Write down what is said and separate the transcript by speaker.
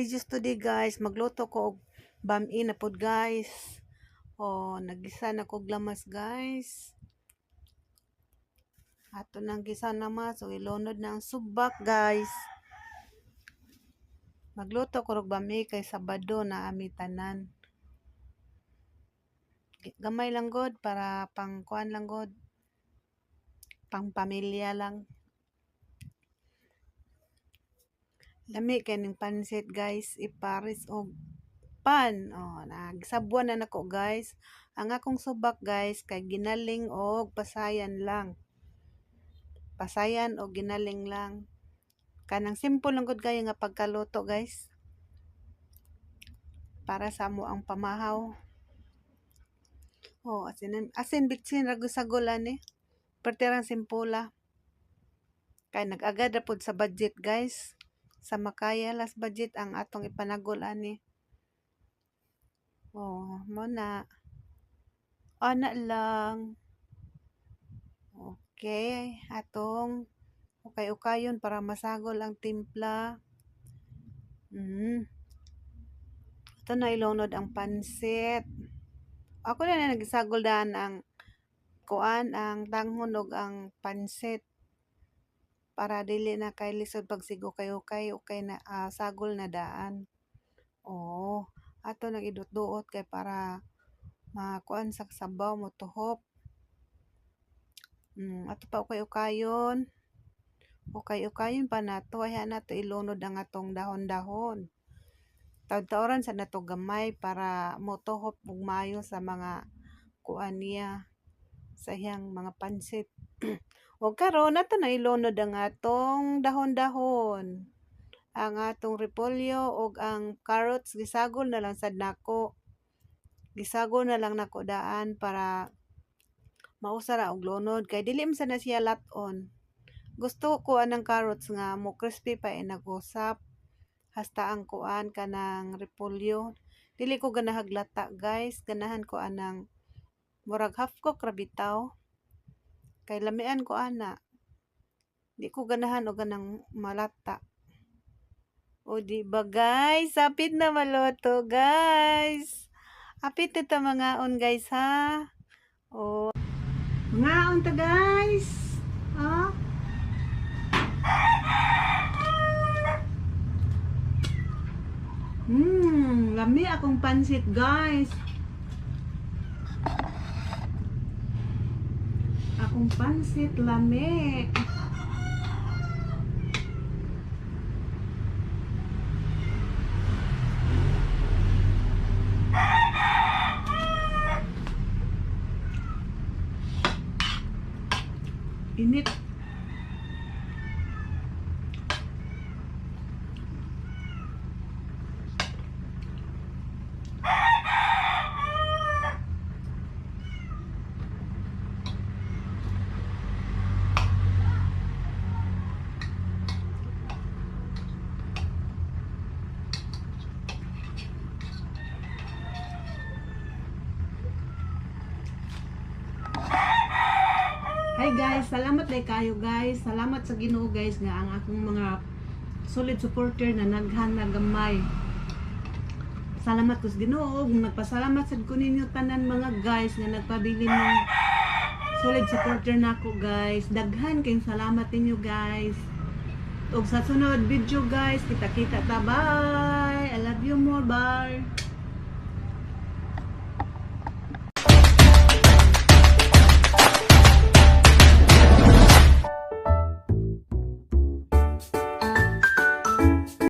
Speaker 1: videos today, guys. Magluto ko og bami na pod, guys. Oh, nagisa na ko og lamas, guys. Ato nang gisa lamas o ilunod na ang subak, guys. Magluto ko og bami kay Sabado na ami tanan. Gamay lang god para pang kuan lang god. Pang pamilya lang. Lami kay ning pansit, guys, ipares og pan. Oh, nagsabwan na nako, guys. Ang akong subak, guys, kay ginaling og pasayan lang. Pasayan og ginaling lang. Kanang simple lang gud kayo nga pagkaluto, guys. Para sa amo ang pamahaw. Oh, asin asin bitsin ra gyud sagol ani. Perti rang simpula. Kay nag-agad ra pod sa budget, guys. Sa makaya las budget ang atong ipanagol ani. Oh, mo na. Ana lang. Okay, atong ukay-ukayon para masagol ang timpla. Ito na ilunod ang pansit. Ako na na nagisagol daan ang kuan, ang tanghon ug ang pansit. Para dili na kay lisod pagsigo kay ukay, ukay na sagol na daan. Oo, ato nang idot-duot kay para makuan sa sabaw mo tuhop. Ato pa ukay-ukayon. Ukay-ukayon pa nato, ay nato ilunod ang atong dahon-dahon. Taud-tauran sa nato gamay para motuhop ug maayo sa mga kuan niya sa iyang mga pansit. Og karon ato na ilunod ang atong dahon-dahon. Ang atong repolyo ug ang carrots gisagol na lang sad nako. Gisagol na lang nako daan para mausa ra og lunod kay dili man sad na siya lat-on. Gusto ko anang carrots nga mo crispy pa inag-usap. Hasta ang kuan kanang repolyo. Dili ko ganahag lata, guys. Ganahan ko anang murag half cook ra bitaw. Kay lamian ko ana. Di ko ganahan og ganang malata. O di ba, guys? Sapit na maluto, guys. Apit na ta mangaon, guys, ha. O mangaon ta, guys. Ha? Lami akong pansit, guys. Akong pansit lami. Init. Hi guys, salamat day kayo, guys. Salamat sa Ginoo, guys, nga ang akong mga solid supporter na naghan na gamay. Salamat ko sa Ginoo ug nagpasalamat sad ko ninyo tanan mga guys nga nagpabilin ng solid supporter nako, guys. Daghan kayong salamat ninyo, guys. Ug sa sunod video, guys, kita-kita ta, bye. I love you more, bye.